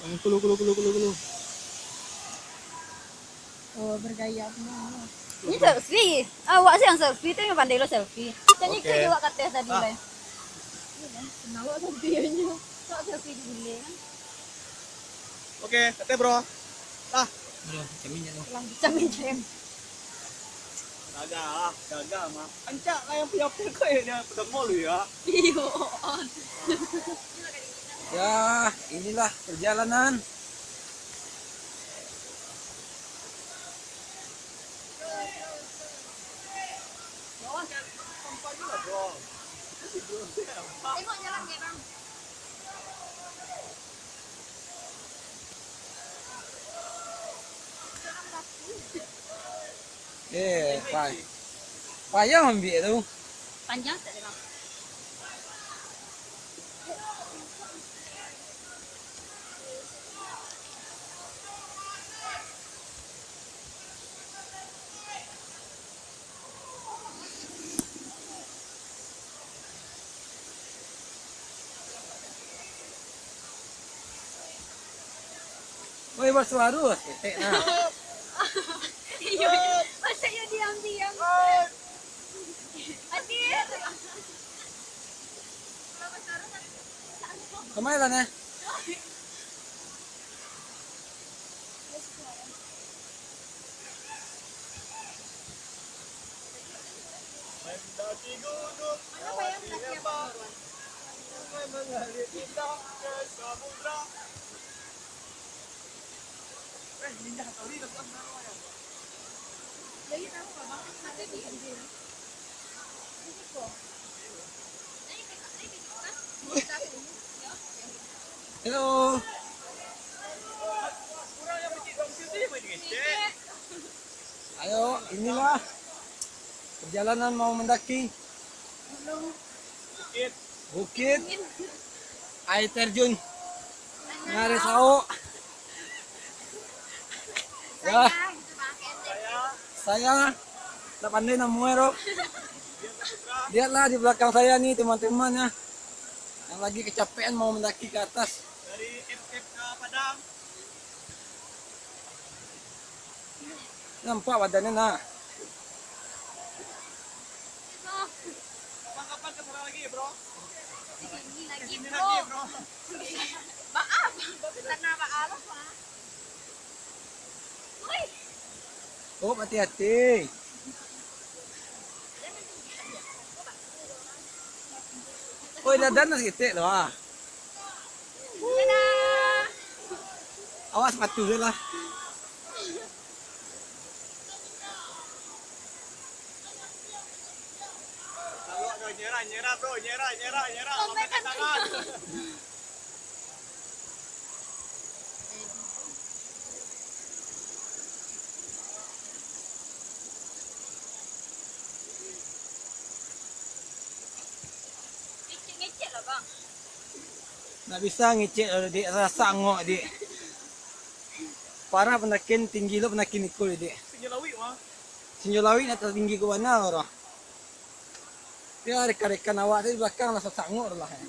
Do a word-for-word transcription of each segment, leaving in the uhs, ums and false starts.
Kulu, kulu, kulu, kulu, kulu. Oh, bergaya semua. Ini selfie. Awak sih yang selfie, tu yang pandai lo selfie. Macam ni Oke. Kita juga kates tadi Ah. Lah. Iya kan? Kenal lo selfie aja. Kok selfie di bilik kan? Oke, kates, bro. Ah. Bro, cermin je tu. Cermin, cermin. Gaga ah, gaga mah. Ancak lah yang punya apa kau ya, dia pedengol lu ya. Iyo. Ya, inilah perjalanan. Tengok jalan dia, Bang. Eh, pay-, payah ambiak tu. Panjang tak, Bang? Oi, basuaru, ketek nah. Iyo, masa iyo diam-diam. Adil. Kemana lah, nah? Mendaki gunung, melewati lembah, sungai mengalir indah ke samudra. Eh, indah kali dapat menara ya. Jadi tahu apa? Ada di India. Hello. Ayo, inilah perjalanan mau mendaki bukit, bukit air terjun Ngaresaok. Ya. Saya tak pandai namonyo tu. Lihatlah di belakang saya ni, teman-teman, ya. Yang lagi kecapean mau mendaki ke atas. Dari F F ke Padang. Nampak badannya, nah. Bang, kapan ke sana lagi, bro? Di sini lagi, bro. Maaf, ke sana maaf, Bang. Woi. Oh, hati-hati. Oi, dadan lah saketek tu, ah. Dadah. Awak sapatu se lah. Kalau ado nyerah, nyerah, bro, nyerah, nyerah, nyerah. Lambaikan tangan. Ngecek-ngecek lah, Bang. Ndak bisa ngecek lah, Dik. Raso angok, Dik. Parah pendakian, tinggi lo pendakian iko, Dik. Sinyo lawik, mah. Sinyo lawik nak tinggi ko bana, orang. Ya, rekan-rekan awak tu di belakang lah sasangok tu lah, eh.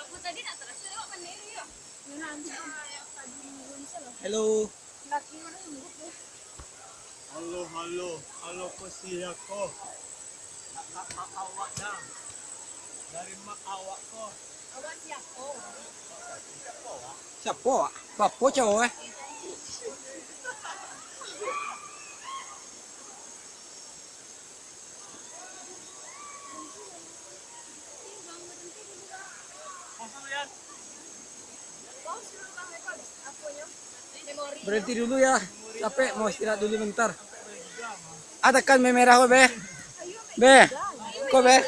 Aku tadi nak terasa lewat mana ni, ya? Hello. Halo, halo, halo, ko sia ko? A-, a-, a-, awak dah. Dari ma awak ko? Awak siapa? Siapa awak? Siapa awak? Bapo cowok, eh? Berhenti dulu ya, capek, mau istirahat dulu bentar. Ada kan memerah ko, Be? Be, ko, Be?